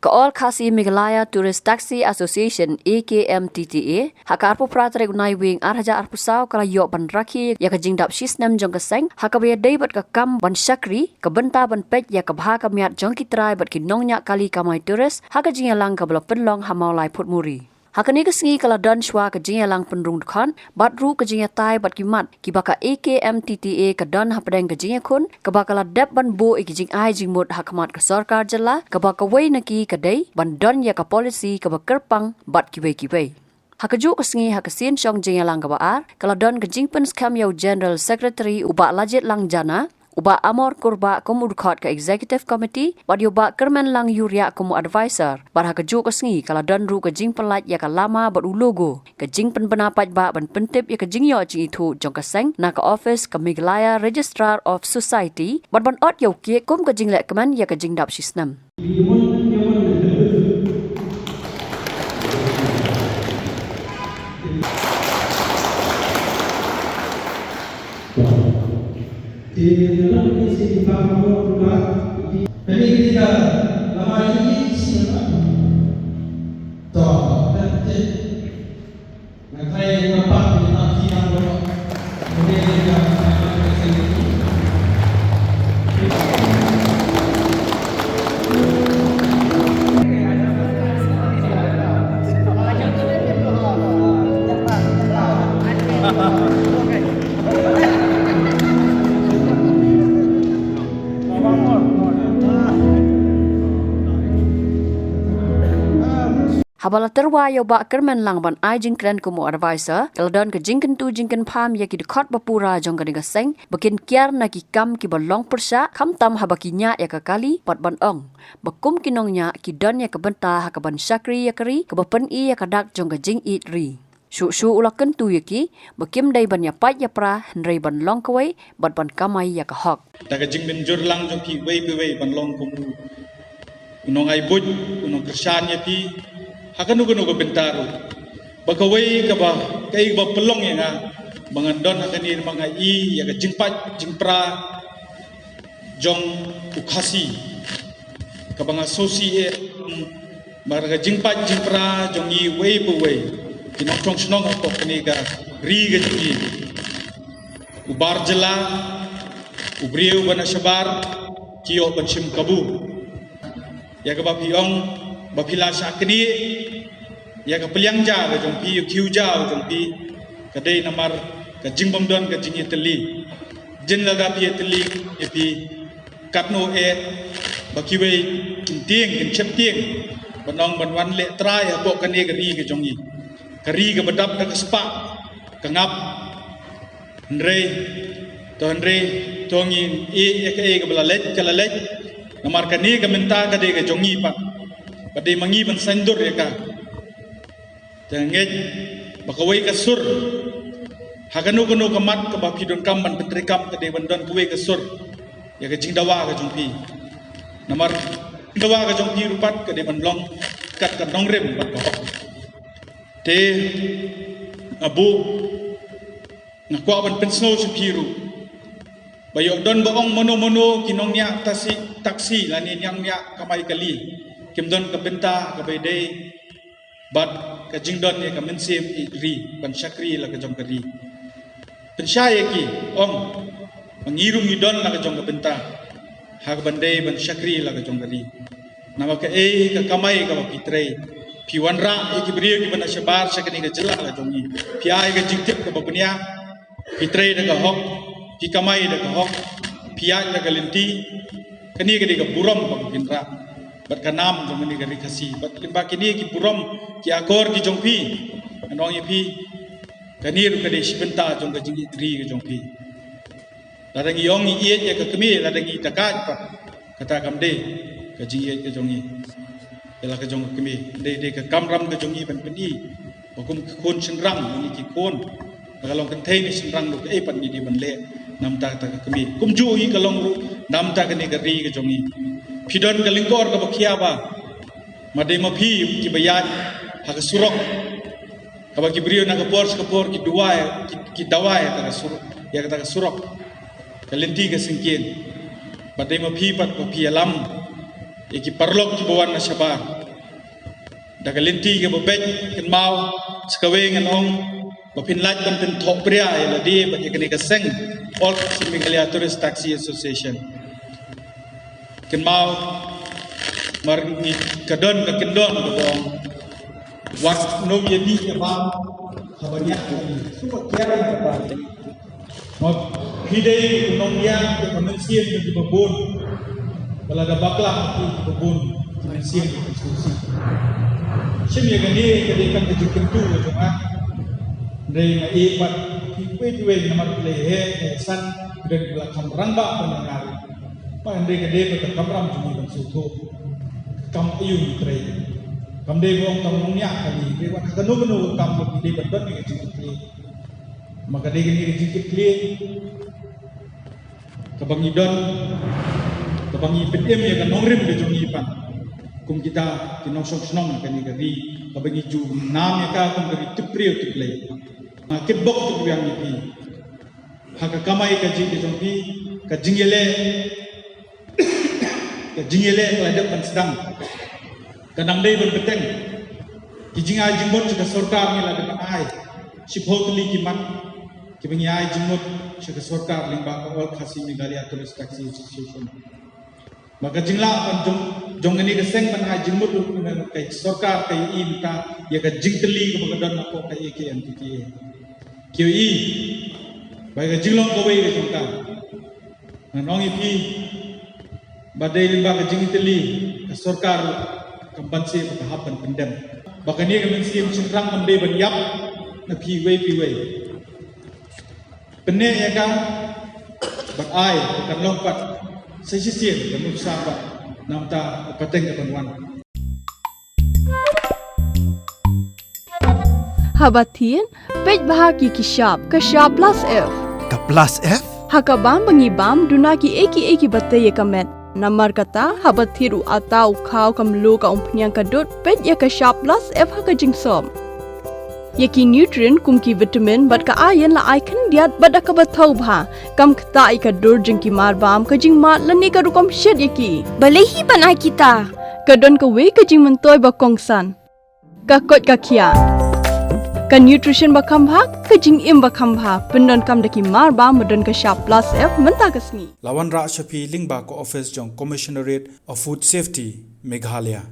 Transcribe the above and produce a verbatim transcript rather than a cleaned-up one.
All Khasi Meghalaya Tourist Taxi Association, A K M T T A, ha ka arphew phra tarik u Naiwieng ar hajar arphew saw ka la ïoh ban rakhe ïa ka jingdap shisnem jong ka seng ha kaba ïadei bad ka kam ban shakri, ka bynta ban peit ïa ka bha ka miat jong ki trai bad ki nongñiah kali kamai tourist ha ka jingïalang kaba la pynlong ha Mawlai Phuthmuri. Ha kane ka sngi ka la don shuwa ka jingïalang pynrung dkhot bad ruh ka jingïatai bad ki mat kiba ka A K M T T A ka don hapdeng ka jingïakhun kaba ka la dep ban buh ïa ki jingai jingmut ha khmat ka sorkar jylla, kaba kawei na ki ka dei ban don ïa ka policy kaba kyrpang bad kiwei kiwei. Ha kajuh ka sngi, ha ka sien shong jingïalang kaba ar, ka la don ka jingpynskhem ïa u General Secretary u Bah Lajitlang Jana, u Bah Amor Kurbah kum u dkhot ka Executive Committee, bad ïa u Bah Kyrmenlang Ïuriah kum u Advisor. Bad ha kajuh ka sngi ka la don ruh ka jingpynlait ïa ka lama bad u logo, ka jingpynbna paidbah ban pyntip ïa ka jingïoh jingithuh jong ka seng na ka office ka Meghalaya Registrar of Society, bad ban ot ïa u cake kum ka jinglehkmen ïa ka jingdap shisnem. Haba la tyrwa ïa u Bah Kyrmenlang ban ai jingkren kum u advisor, ka la don ka jingkyntu jingkynpham ïa ki dkhot ba pura jong kane ka seng ba kin kiar na ki kam kiba long pyrshah, khamtam haba ki ñiah ïa ka kali, bad ban ong ba kum ki nongñiah ki don ïa ka bynta ha kaban shakri ïa ka ri, kaba pyni ïa ka dak jong ka jingïeit ri. Shuh shuh u la kyntu ïa ki ba kim dei ban ïapait ïapra, hynrei ban long kawei bad ban kamai ïa ka hok. Da ka jingbynjur lang jong phi uwei pa uwei ban long kum u nongai buit, u nongkyrshan ïa phi ha kano kano ka bynta ruh. Ba kawei kaba, kaei ba pynlong ïa nga ba ngan don ha kane, ba nga i ïa ka jingpait jingpra jong u Khasi, kaba nga sngewsih ïa ba ka jingpait jingpra jong ngi uwei pa uwei ki nongshong shnong hapoh kane ka ri ka jong ngi. U bar jylla, u briew ba na shabar, ki ïoh ban shim kabu. Ïa kaba phi ong ba phi la shah knieh ïa ka pliang ja ka jong phi, ïa u khiew ja ka jong phi, ka dei namar ka jingbym don ka jingïatylli. Jin lada phi ïatylli ïa phi, katno eh ba kiwei kin tieng, kin sheptieng ban ong ban wan leh trai hapoh kane ka ri ka jong ngi, ka ri kaba dap da ka spah ka ngap. Hynrei to, hynrei to ngi ïeh ïa kaei kaba la leit, ka la leit. Namar kane ka mynta ka dei ka jong ngi pat, ka dei ma ngi ban saiñdur ïa ka. Te ngeit ba kawei ka sur ha kano kano ka mat kaba phi donkam ban pyntreikam, ka dei ban don kawei ka sur ïa ka jingdawa ka jong phi. Namar jingdawa ka jong phi ruh pat ka dei ban long kat ka nongrim bad ka hok. Te nga buh, nga kwah ban pynsngew sha phi ruh ba ïoh don ba ong mano mano ki nongñiah taxi, taxi lane nongñiah kamai kali kim don ka bynta kaba ïadei bad ka jingdon ïa ka mynsiem ïeit ri, ban shakri la ka jong ka ri. Pynshai ïa ki, ong ba ngi ruh ngi don la ka jong ka bynta ha kaban dei ban shakri la ka jong ka ri. Namar kaei ka kamai kaba phi trei, phi wanrah ïa ki briew kiba na shabar sha kane ka jylla ka jong ngi, phi ai ka jingtip kaba bniah, phi trei da ka hok, phi kamai da ka hok, phi ïaid da ka lynti. Kane ka dei ka burom kaba phin rah bad ka nam jong kane ka ri Khasi. Bad lyngba kine ki burom, ki akor ki jong phi, ngan ong ïa phi, kane ruh ka dei shi bynta jong ka jingïeit ri ka jong phi. Lada ngi ong ngi ïeit ïa ka kmie, lada ngi da ka ïeit pat, kata kam dei ka jingïeit ka jong ngi ïa la ka jong ka kmie. Dei, dei ka kamram ka jong ngi ban pyni ba kum ki khun shynrang, ngi ki khun, la ka long kynthei ne shynrang, ruh kaei pat ngi dei ban leh namar kata ka kmie. Kumjuh hi ka long ruh namar kane ka ri ka jong ngi. Phi don ka lyngkor kaba khia ba ma dei ma phi kiba ïaid ha ka surok, kaba ki briew na ka por sha ka por ki duwai, ki, ki dawai ïa kata ka sur-, ïa kata ka surok, ka lynti ka syngkien. Bad dei ma phi pat ba phi ïalam ïa ki paralok kiba wan na shabar. Da ka lynti kaba beit, kynmaw sa kawei ngan ong ba phin lait ban pynthoh pria ïa lade bad ïa kane ka seng All Khasi Meghalaya Tourist Taxi Association. Kynmaw mar ngi ka don ka kyndon kaba ong, wat nym ïa dih ïa bam haba ñiah ka dih. Shu ba kiar ïa ka bam. Ma phi dei u nongñiah jong ka mynsiem jong kiba bun. Ba lada bakla phi kiba bun, ka mynsiem ka sngewsih. Shim ïa kane ka dei kan ka jingkyntu ka jong nga. Hynrei nga ïeit bad kiwei kiwei namar ki la ïaid ïasan, ki don kiba la kham rangbah ban ïa nga. Ma hynrei ka dei ka kamram jong ngi ban sngewthuh. Kam aïu ngi trei. Kam dei ba ong tang nongñiah kali, dei wat ha kano kano ka kam ba ngi dei ban don ïa ka jingkitkhlieh. Ma ka dei kane ka jingkitkhlieh kaba ngi don, kaba ngi pynim ïa ka nongrim ka jong ngi pat kum kita ki nongshong shnong ha kane ka ri, kaba ngi ju nam ïa ka kum ka ri tip briew tip Blei. Nga kitbok kitbiang ïa phi ha ka kamai kajih ka jong phi, ka jingïaleh, ka jingïaleh ka la dep ban sdang. Ka dang dei ban bteng. Ki jingai jingmut sha ka sorkar ngi la dep ban ai shiphew tylli ki mat kiba ngi ai jingmut sha ka sorkar lyngba ka All Khasi Meghalaya Tourist Taxi Association. Ba ka jinglah ban jong, jong kane ka seng ban ai jingmut ruh ka sorkar ka ïohi mynta ïa ka jingtylli kaba ka don hapoh ka A K M T T A. Ki ïohi ba ka jinglong kawei ka jong ka. Ngan ong ïa phi ba dei lyngba ka jingtylli ka sorkar ruh kam banse ba ka hap ban pyndem. Ba kane ka mynsiem shynrang kam dei ban ïap na phi wei phi wei. Pynneh ïa ka bad ai ba kan long pat sa shisien ka nuksa bad namar ka pateng ka ban wan. Haba thied, peit bha ki ki shap, ka shap plus F. Ka plus F? Ha ka bam ba ngi bam, duna ki ei ki ei kiba tei ïa ka met. Namar kata, haba thied u atta, u khaw, ka mluh, ka umphniang, ka dud, peit ïa ka shap plus F ha ka jingsop. Ïa ki nutrient kum ki vitamin bad ka iron la ai khyndiat bad da kaba thaw bha. Kam ktah ïa ka dur jong ki mar bam, ka jingmad lane ka rukom shet ïa ki. Balei hi ban ai kita? Ka don kawei ka jingmyntoi ba kongsan. Ka koit ka khiah. Ka nutrition ba kham bha, ka jingim ba kham bha. Pyndonkam da ki mar bam ba don ka shap plus F mynta ka sngi. La wanrah sha phi lyngba ka office jong Commissionerate of Food Safety, Meghalaya.